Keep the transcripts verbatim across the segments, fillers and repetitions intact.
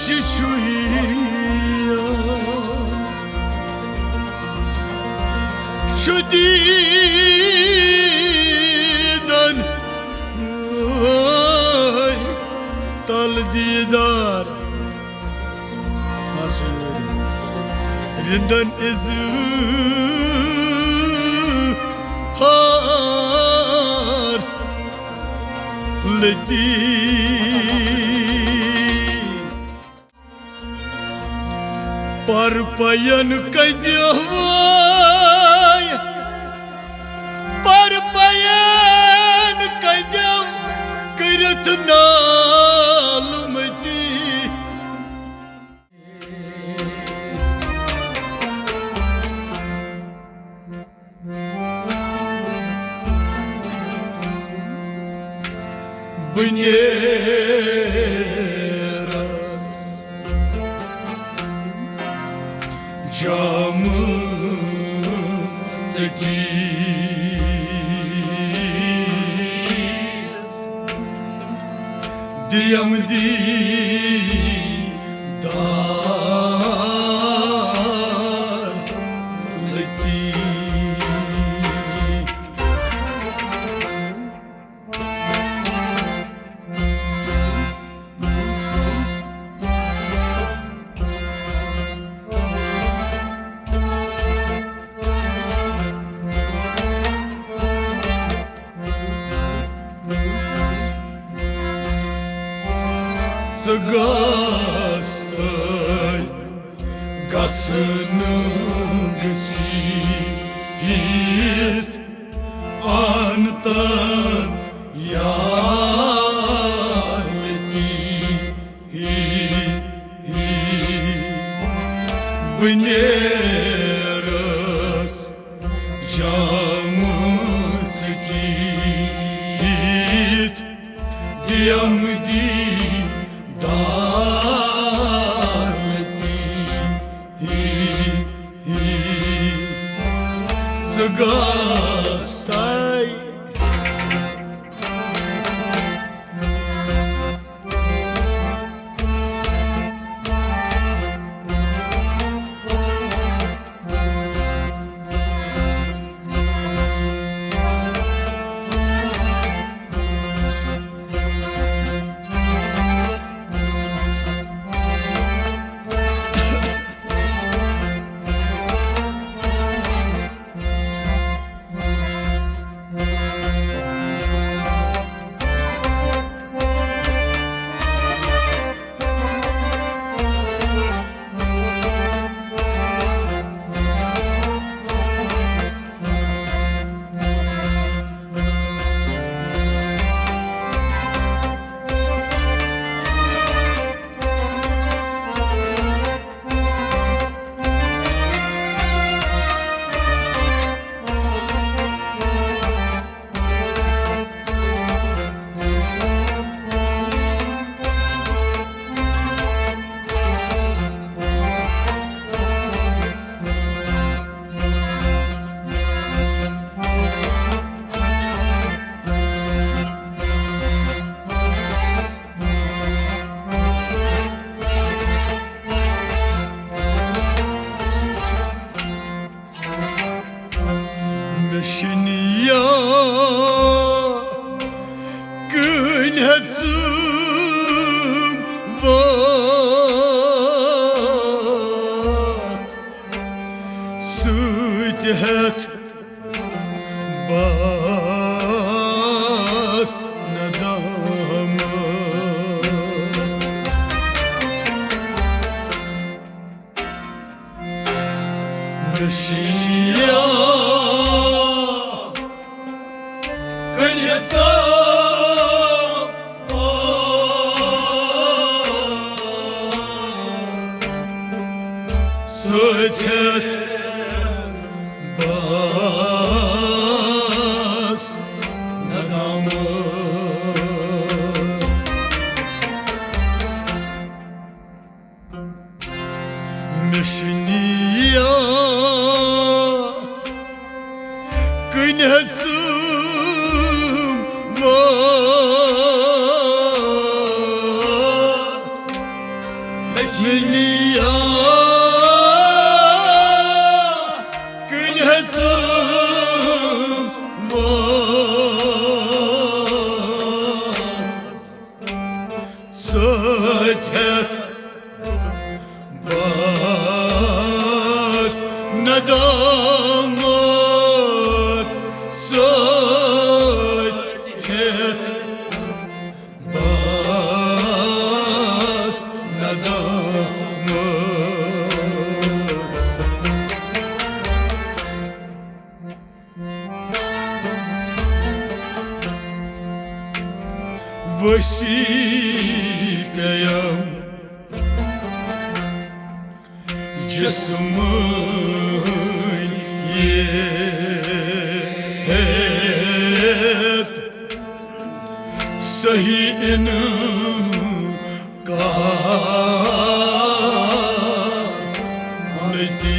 چھُ یاد، چھُ دیٖدن تل دیٖدار۔ رندن اظہار لطیف۔ پر پین کدیو وای، پر پین کدیو کٔرِتھ نال متی۔ بہٕ نیرس جامہٕ ژٔٹِتھ۔ دِیم دیٖدار لطیف۔ ژٕ گژھ تہٕ گژھنہٕ گٔژھِتھ آن تن یار لطیف۔ بہٕ نیرس جامہٕ ژٔٹِتھ، دِیم دیٖدار لطیف۔ ژٕ گژھ تہٕ مےٚ چھُنہٕ یاد کٕنۍ ہٮ۪ژٕم وَتھ سۭتۍ ہٮ۪تھ بس ندامت۔ نشیا کلیژا سۭتۍ ہٮ۪تھ بس ندامت۔ مےٚ چھُ نِیا کٕنۍ ہٮ۪ژٕم وَتھ۔ ؤسی پیٚیَم جسمٲنیت، صحیح اِنکار لتی۔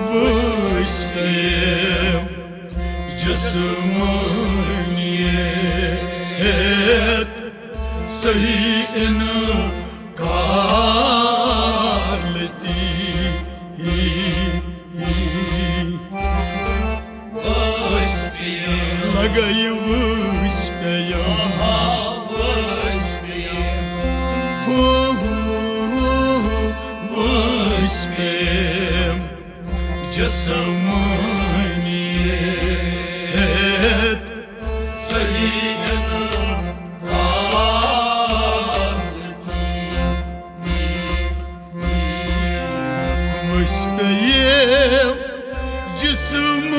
ؤسۍ پیٚیَم جسمٲنیت، صحیح اِنکار لتی۔ لگے ؤسۍ پیٚیَم۔ ہو، ہو، ہو، ؤسۍ پیٚیَم جسمٲنیت، صحیح اِنکار۔ ؤسۍ پیٚیَم جسمٲنیت،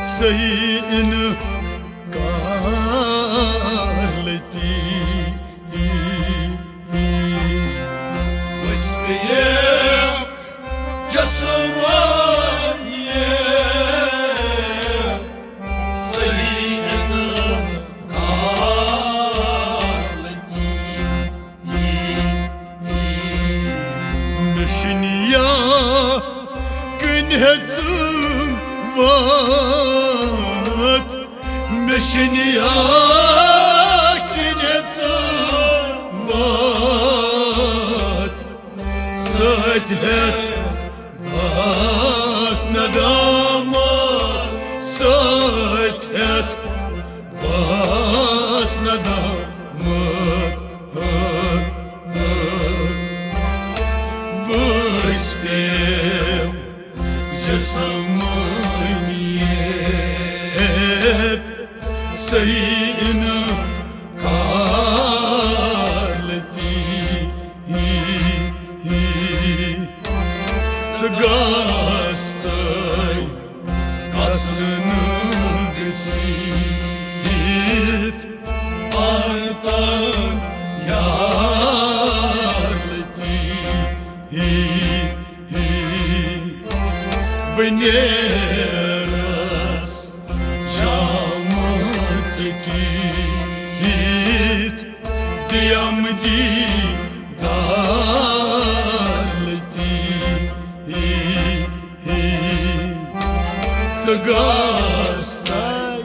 صحیح اِنکار لتی۔ ؤسۍ پیٚیَم جسمٲنیت، صحیح اِنکار لتی۔ مےٚ چھُنہٕ یَقیٖن ہیٚژٕم وَتھ، مےٚ چھُنہٕ یَقیٖن ہیٚژٕم وَتھ، سۭتۍ ہیٚتھ بس ندامت، سۭتۍ ہیٚتھ بس ندامت۔ ؤسۍ پیٚیَم جسمٲنیت، صحیح اِنکار لتی۔ ژٕ گژھ تہٕ گژھنہٕ گٔژھِتھ پنُن یار لتی۔ بہٕ نیرس شامہٕ ژٔٹِتھ، دِیم دیدار لتی۔ ژٕ گژھ تہٕ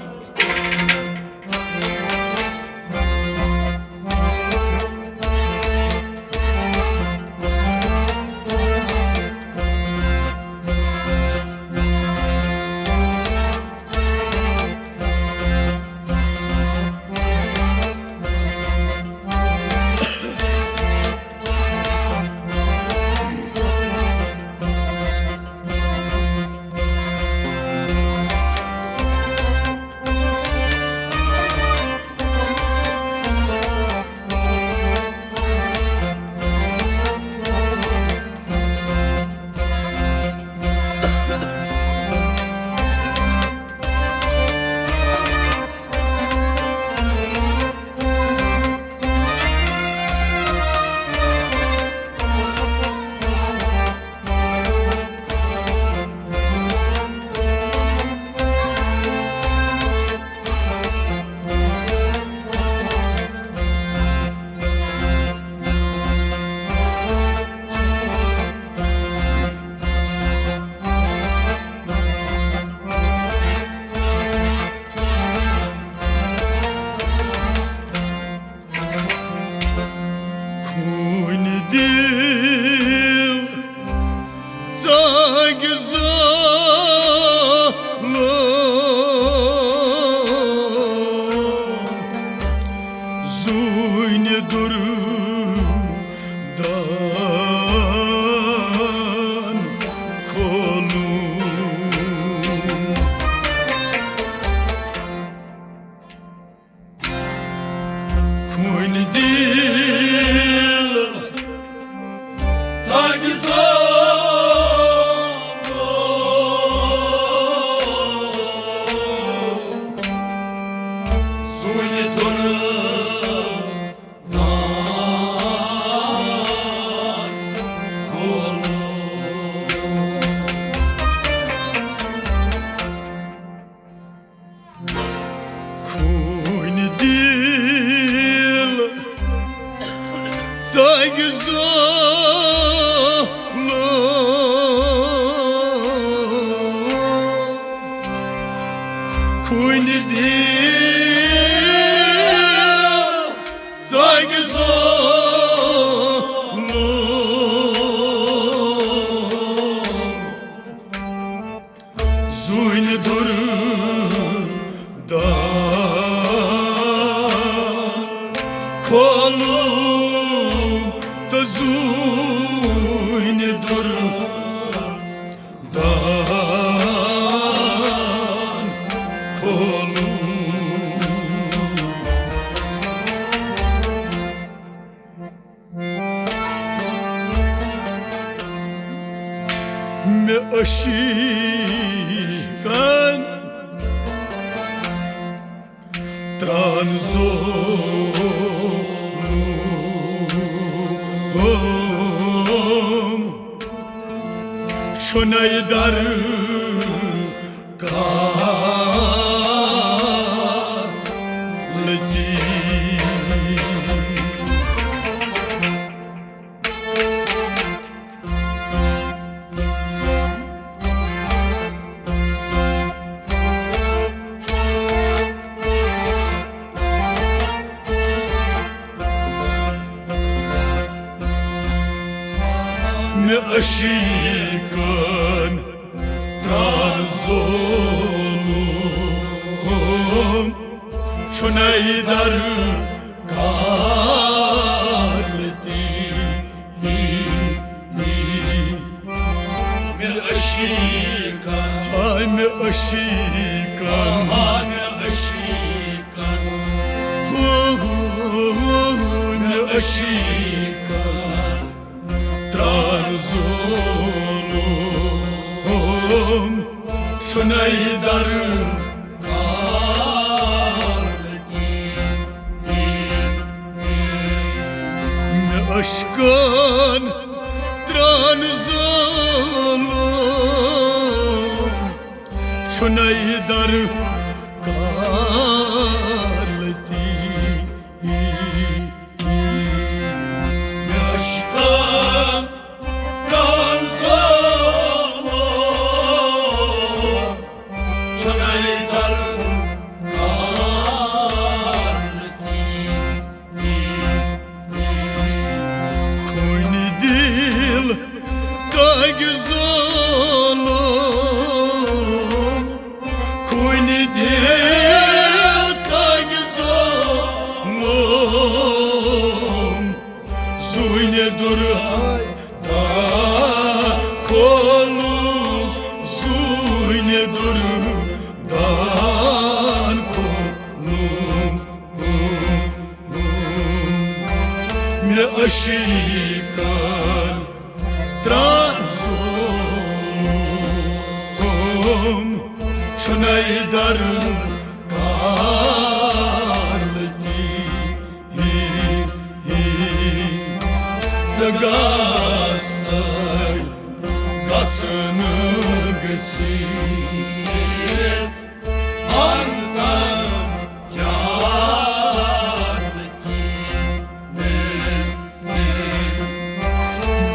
خوٗنہِ دِل زاگہِ ظولم۔ زوٗنہِ دُر دان کھولُم تہٕ زوٗنہِ دُر دان کھولُم۔ مےٚ عشیٖقن ترٛان ظولم چھُنَے درٕ کالتی۔ مےٚ عشیٖقن ترٛان ظولم چھُنَے درٕ کالتی۔ مےٚ عشیٖقن، ہاے مےٚ عشیٖقن، ہاے مےٚ عشیٖقن، ہو، ہو، ہو، ہو، مےٚ عشیٖقن۔ ترٛان ظولم چھُنَے درٕ کالتی۔ مےٚ عشقن ترٛان ظولم چھُنَے درٕ کالتی۔ مےٚ عشقن ترٛان ظولم چھُنَے درٕ کالتی۔ خوٗنہِ دِل ژاگہِ ظولم، خوٗنہِ دِل ژاگہِ ظولم۔ زوٗنہِ دُر دان کھولُم، زوٗنہِ دُر دان کھولُم۔ مےٚ عشیٖقن ترٛان ظولم چھُنَے درٕ کالتی۔ ژٕ گژھ تَے گژھُن گٔژھی۔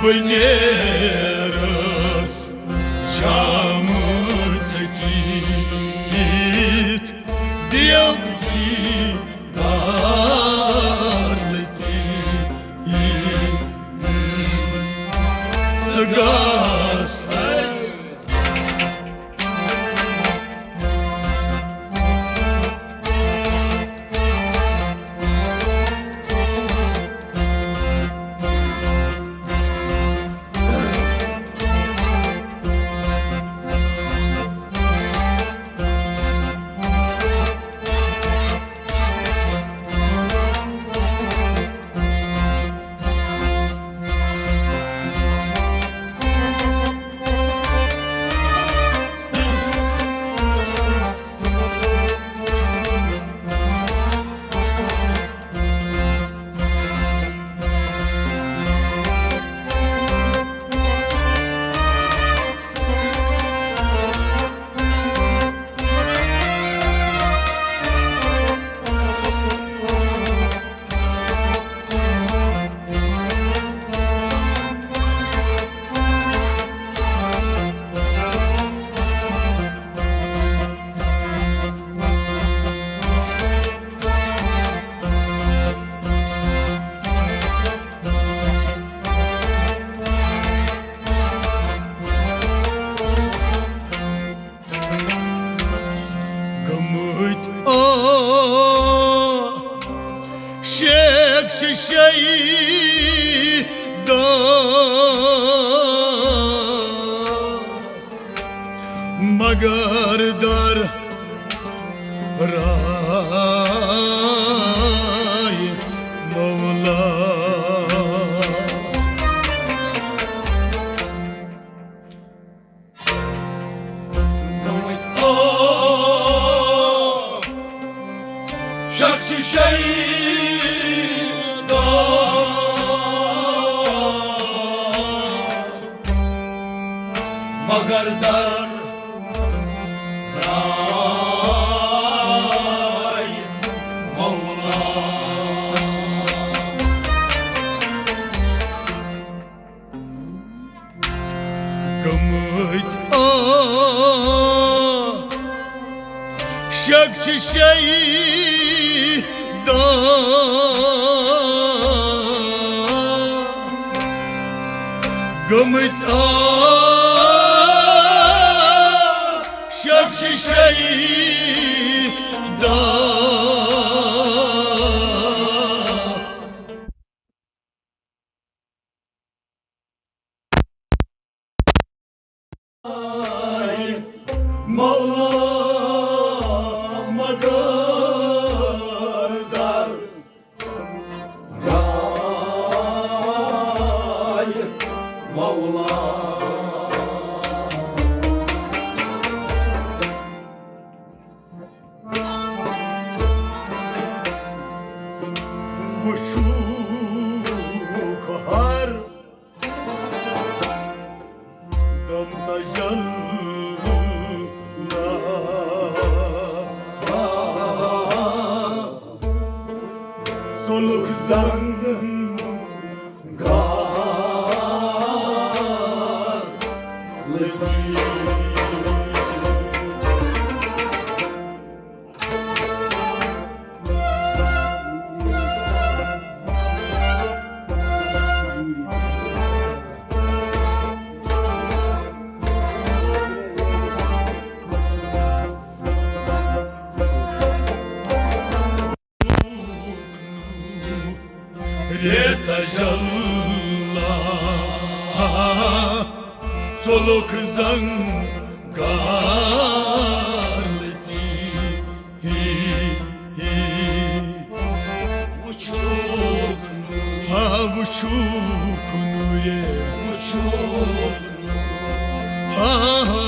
بہٕ نیرَس شامہٕ ژٕ کِتھ دیو دیدار لطیف۔ ژٕ گژھ گردر رائے مولا۔ گٔمٕتۍ آ، شخص شہیدا، مگر در رائے مولا۔ گٔمٕتۍ آ، شخص شہیدا، گٔمٕتۍ آ، شخص شہیدا۔ مولا مگر در رائے مولا۔ وٕچھُکھ ہر دم تجلی ژوٚلُکھ زنگار لٔگِتھ۔ رے تجلی ژوٚلُکھ زنگار لٔگِتھ۔ وٕچھُکھ نوٗر۔ ہا وٕچھُکھ نوٗرے۔ وٕچھُکھ نوٗر۔ ہا ہا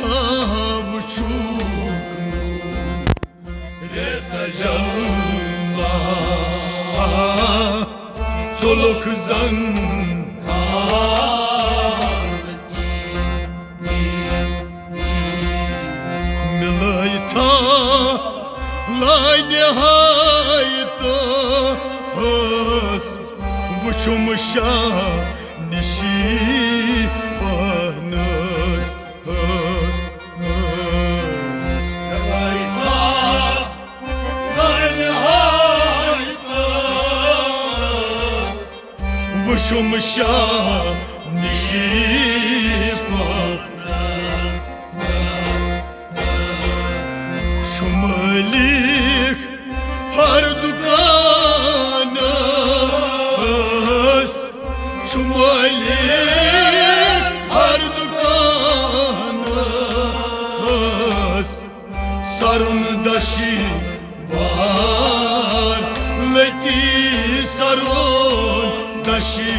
ہا ہا وٕچھُکھ نوٗر۔ رے تجلی ژوٚلُکھ زنگار۔ مِلٲوِتھ لانِہایت ٲس وُچھُم شاہ نِشی پانس ٲس۔ مِلٲوِتھ لانِہایت ٲس وُچھُم شاہ نِشی پانس۔ چھُ مٲلِک ہر دُکانس، چھُ مٲلِک ہر دُکانس۔ سرُن دشی وار لتی، سرُن دشی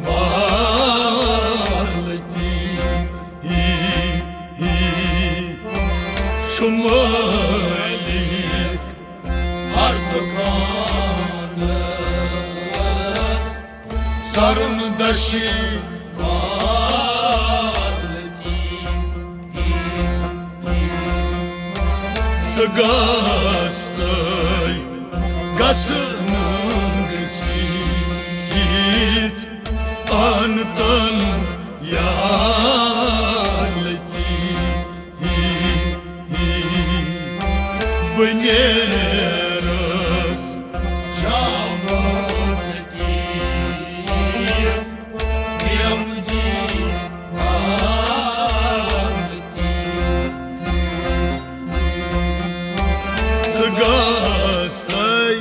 وار لتی۔ چھُ مٲلِک ہر دُکانس، سرُن دشی وار لتی۔ ژٕ گژھ تہٕ گژھنہٕ گٔژھِتھ پانہٕ تن یار لتی۔ بہٕ نیرس جامہٕ ژٔٹِتھ، یِم دِتھ کالتی۔ ژٕ گژھ تہٕ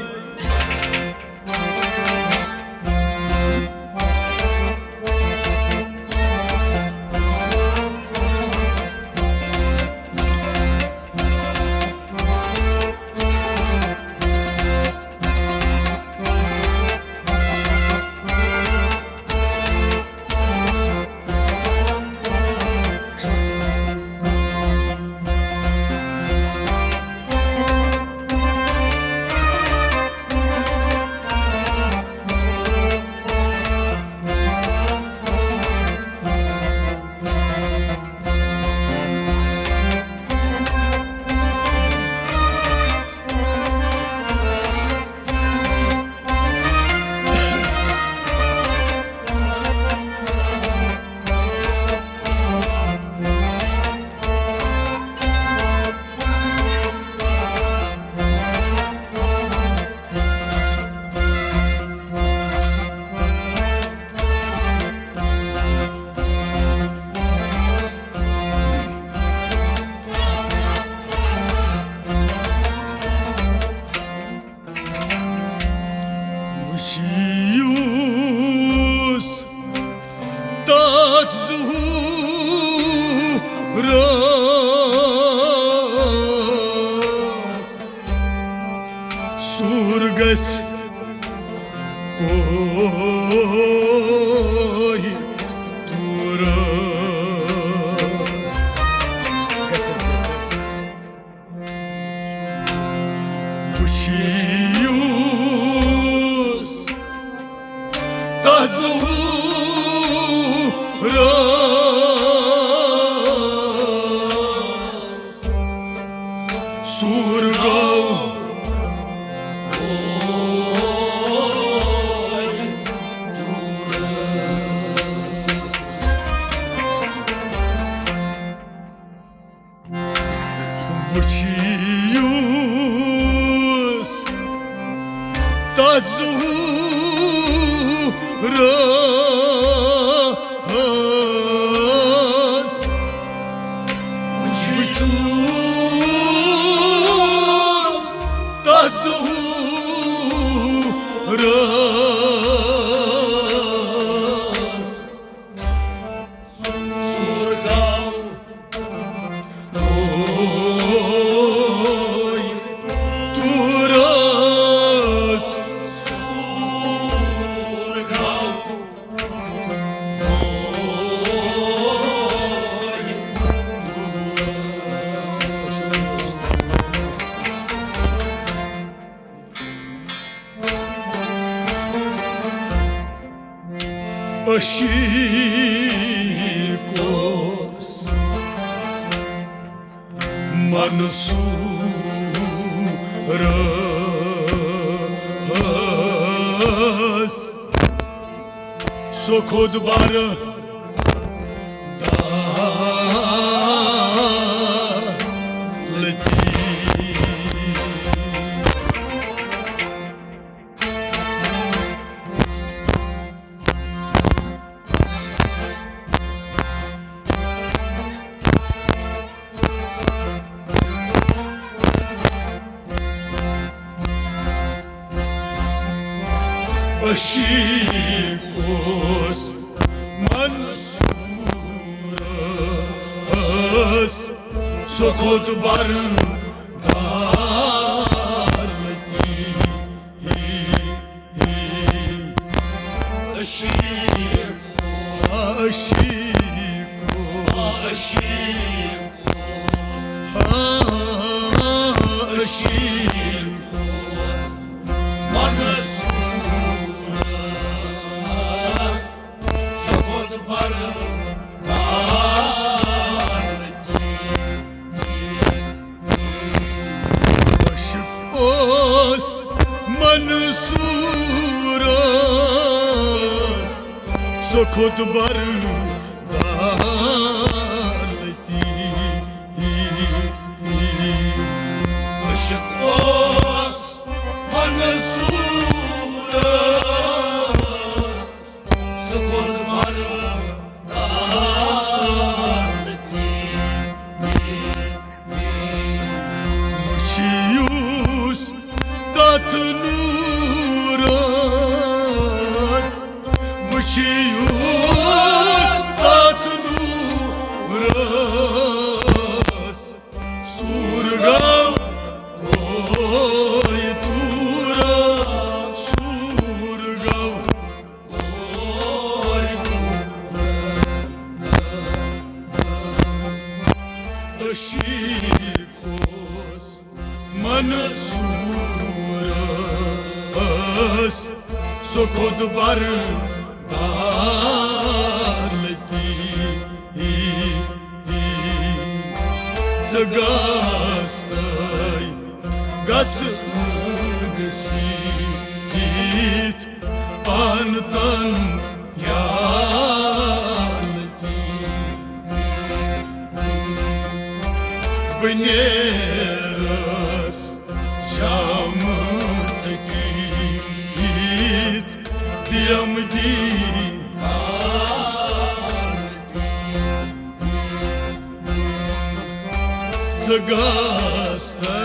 عشیق اوس منصورس، سُہ کھوٚت بر دالتی۔ عشیق اوس منصورس، سُہ کھوٚت بر دالتی۔ عشیق، عشیق، عشیق، ہاں، عشیق منصورس، سُہ کھوٚت بر دالتی۔ عشیق اوس منصورس، سُہ کھوٚت بر دالتی۔ عشیق اوس منصورس، سُہ کھوٚت بر دالتی۔ وٕچھِو یُس تَتھ نوٗرس، وٕچھِو یُس تَتھ نوٗرس، سوٗر گوٚو کوے توٗرس، سوٗر گوٚو کوے توٗرس۔ عشیق اوس منصورس، سُہ کھوٚت بر دالتی۔ ژٕ گژھ تَے، گژھ نہٕ گٔژھِتھ پانہٕ تن یالتی۔ بہٕ نیرس شامہٕ ژٔٹِتھ دِیم دیٖدار۔ ژٕ گژھ تَے۔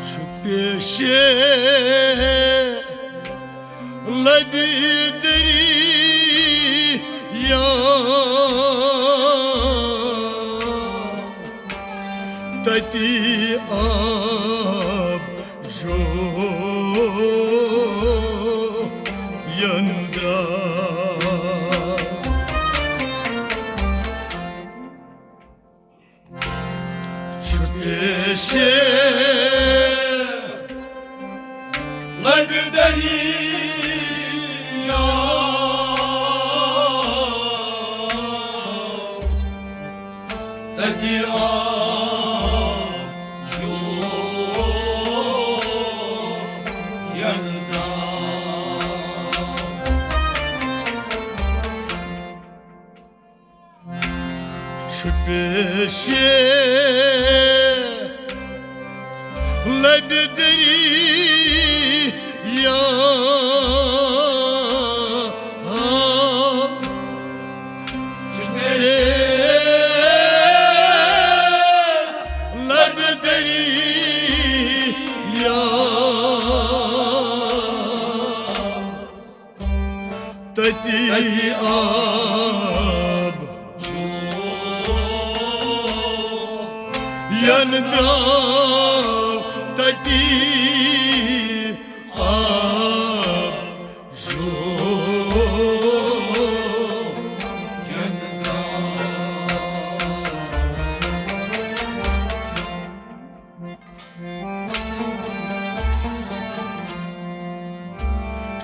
چھُ پیشے لبہِ دریا، تتی آب جوین درٛاو۔ چھُ پیشے لبہِ دریا، چھُ پیشے لبہِ دریا۔ چھُ پیشے لبہِ دریا۔ تتی آب ین درٛاو، تتی آب ین درٛاو۔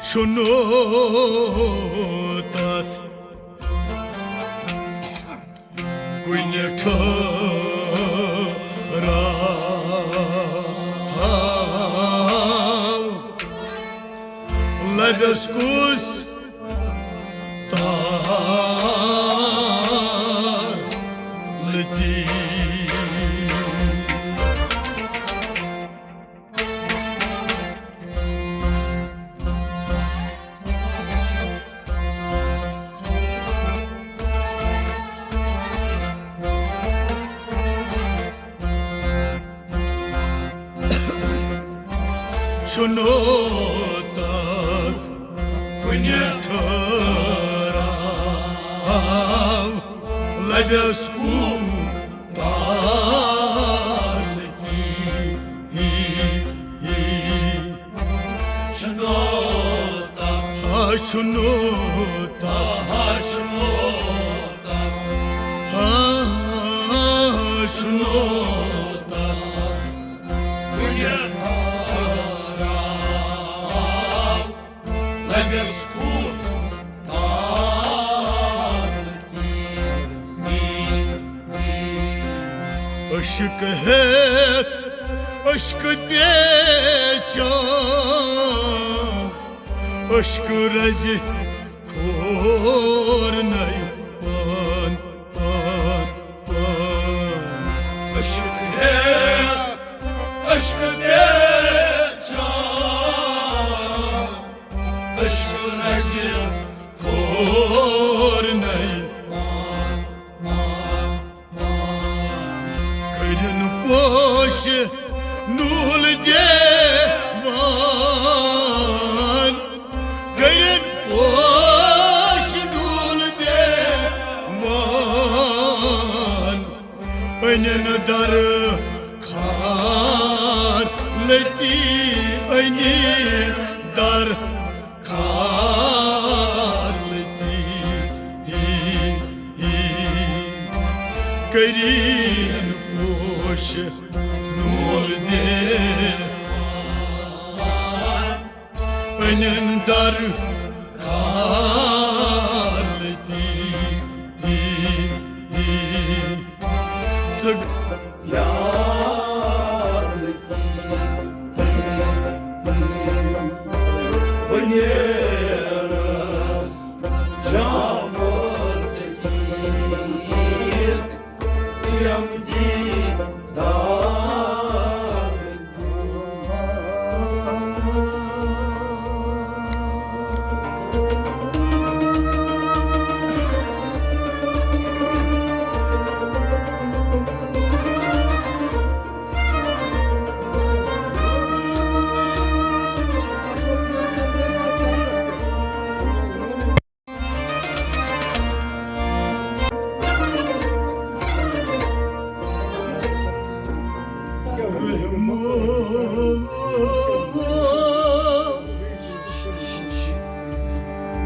چھُنہٕ تتھ کُنہِ ٹھہراو۔ لبس کُس تار لطیف۔ چھُنہٕ تتھ کُنہِ ٹھہراو، لبس کوٗتاہ لطیف۔ چھُنہٕ تتھ، ہا، چھُنہٕ تتھ، ہا، چھُنہٕ تتھ، ہا، چھُنہٕ تتھ کُنہِ ٹھہراو۔ لبس کوٗتاہ عشق ہیتھ، عشق پیچان، عشق رزِ کھور نَے پان، پان، پان۔ عشق ہیتھ، عشق پیچان، عشق رزِ کھور نَے۔ کٔرِن پوش نوٗل دیوان، کٔرِن پوش نوٗل دیوان۔ أنِن در خار لطیف، أنِن در خار لطیف۔ کٔرِن پوش نوٗل دیوان۔ أنِن در خار لطیف۔ سگ یار لطیف۔ بہٕ نیرس جامہٕ ژٔٹِتھ۔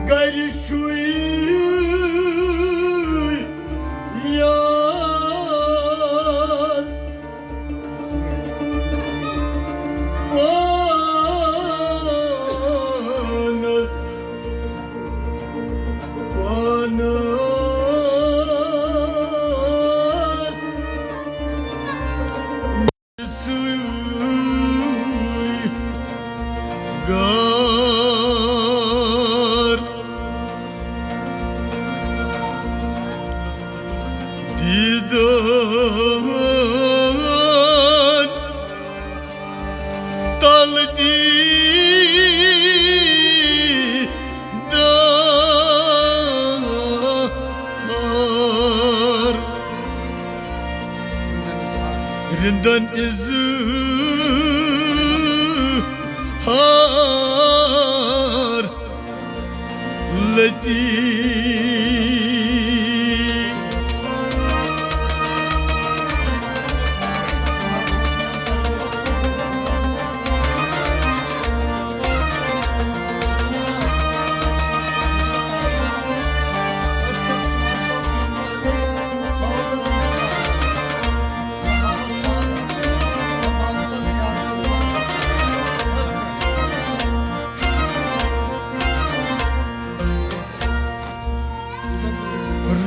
گرِ چھُے یار پانس، پانس۔ ژٕے گار۔ رندن اظہار لتی۔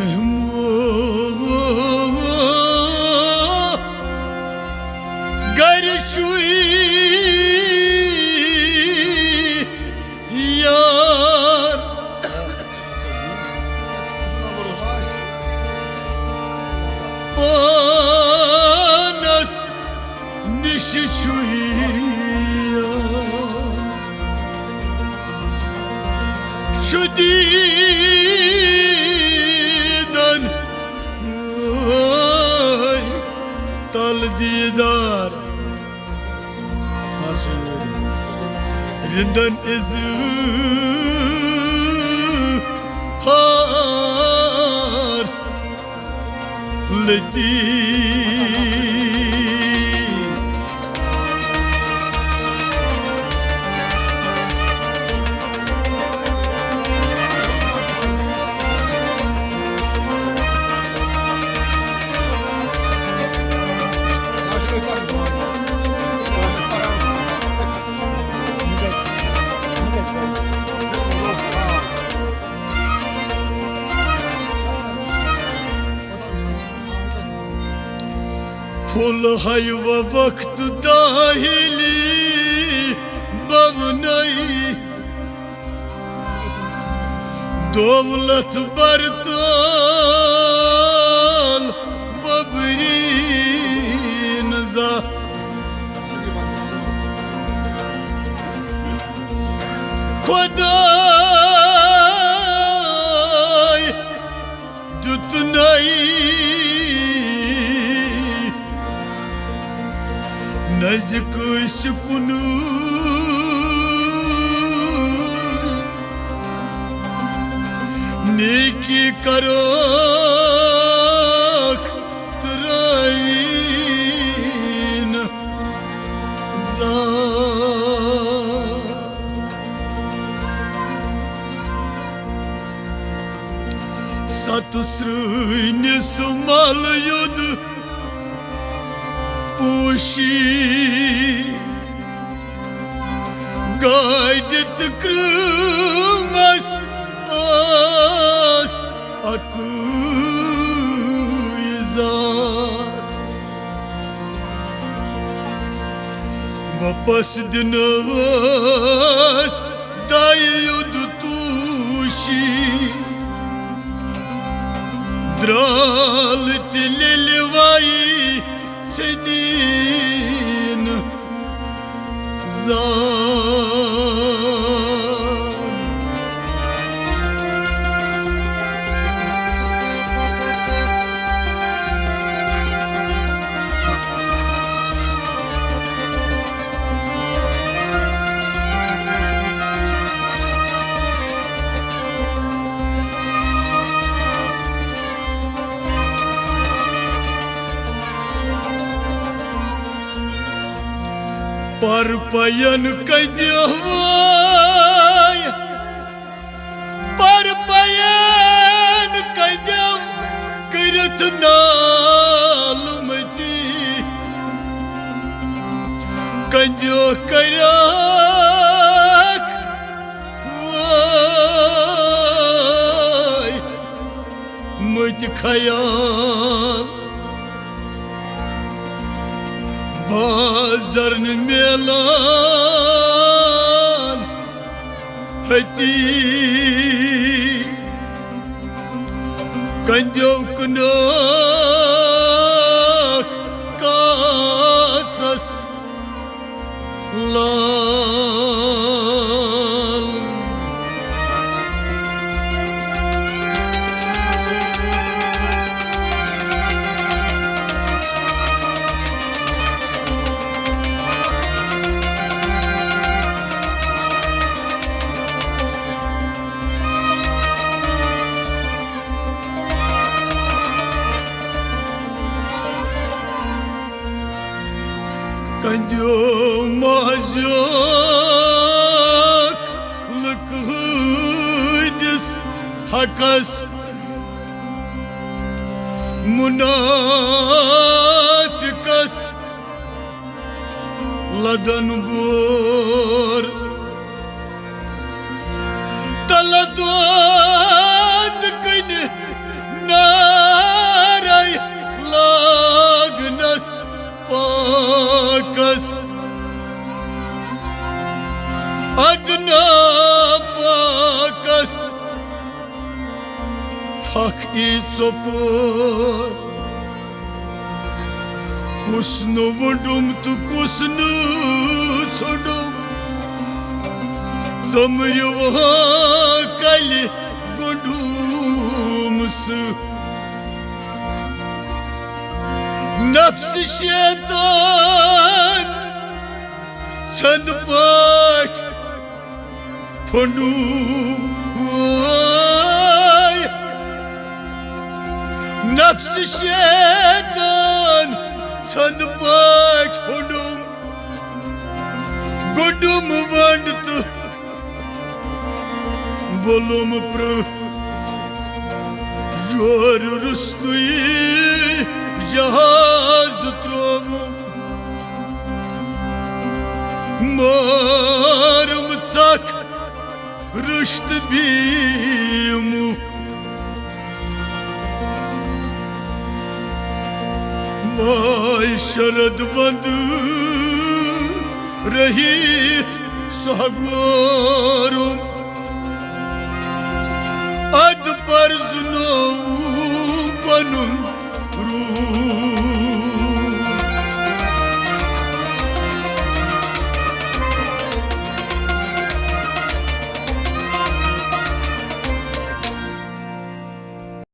رحمو گر چھُے یار، پانس نِش چھُے یار۔ چھُ دیٖدن وٲے تل دیٖدار۔ رندن اظہار لتی۔ پھُل ہیوٕ وقت داہلی بونَے، دولت برتال وبرین زا۔ خدای دیُتنَے نزِ کٲنٛسہِ کُنُے، نیکی کرکھ ترٲوِن زا۔ ستہٕ سرٛٲنِس مل یوٚد پوشی، گاڑِ تہٕ کرٛہمس ٲس اکُے ذات۔ واپس دِنہٕ ٲس دایہِ یوٚد توشی، درٛال تہِ لیٚلہِ وایی ژھیٚنِن زان۔ پرپین کدیوے، پرپین کدیو کٔرِتھ نالمتی، کدیو کریکھ وٲے مٔتۍ خیال۔ بازر نہٕ میلان ہتی، کندیو کناک کاژس لال۔ دیو مازیوک لکہٕ ہٕنٛدِس حقس، منافقس لدن بور۔ تلہ دوز کنہِ نارے لاگنس پاکس، ادنا پاکس پھکھ ای ژوٚپور۔ کُس نہٕ وُڈُم تہٕ کُس نہٕ ژھُنُم، ژٔمریو ہا کلہِ گۄڈُم سُہ۔ نفس شیطان ژھنٛد پٲٹھۍ پھنڈوم۔ وٲے نفس شیطان ژھنٛد پٲٹھۍ پھنڈوم۔ گنڈوم ونڈ تہٕ بولوم پرٛہ۔ یور رُستُے جہاز ترووُم۔ مارم ژکھ رشت بیمو۔ ماے شرد وند رہیت سہگورم۔ اد پرزنو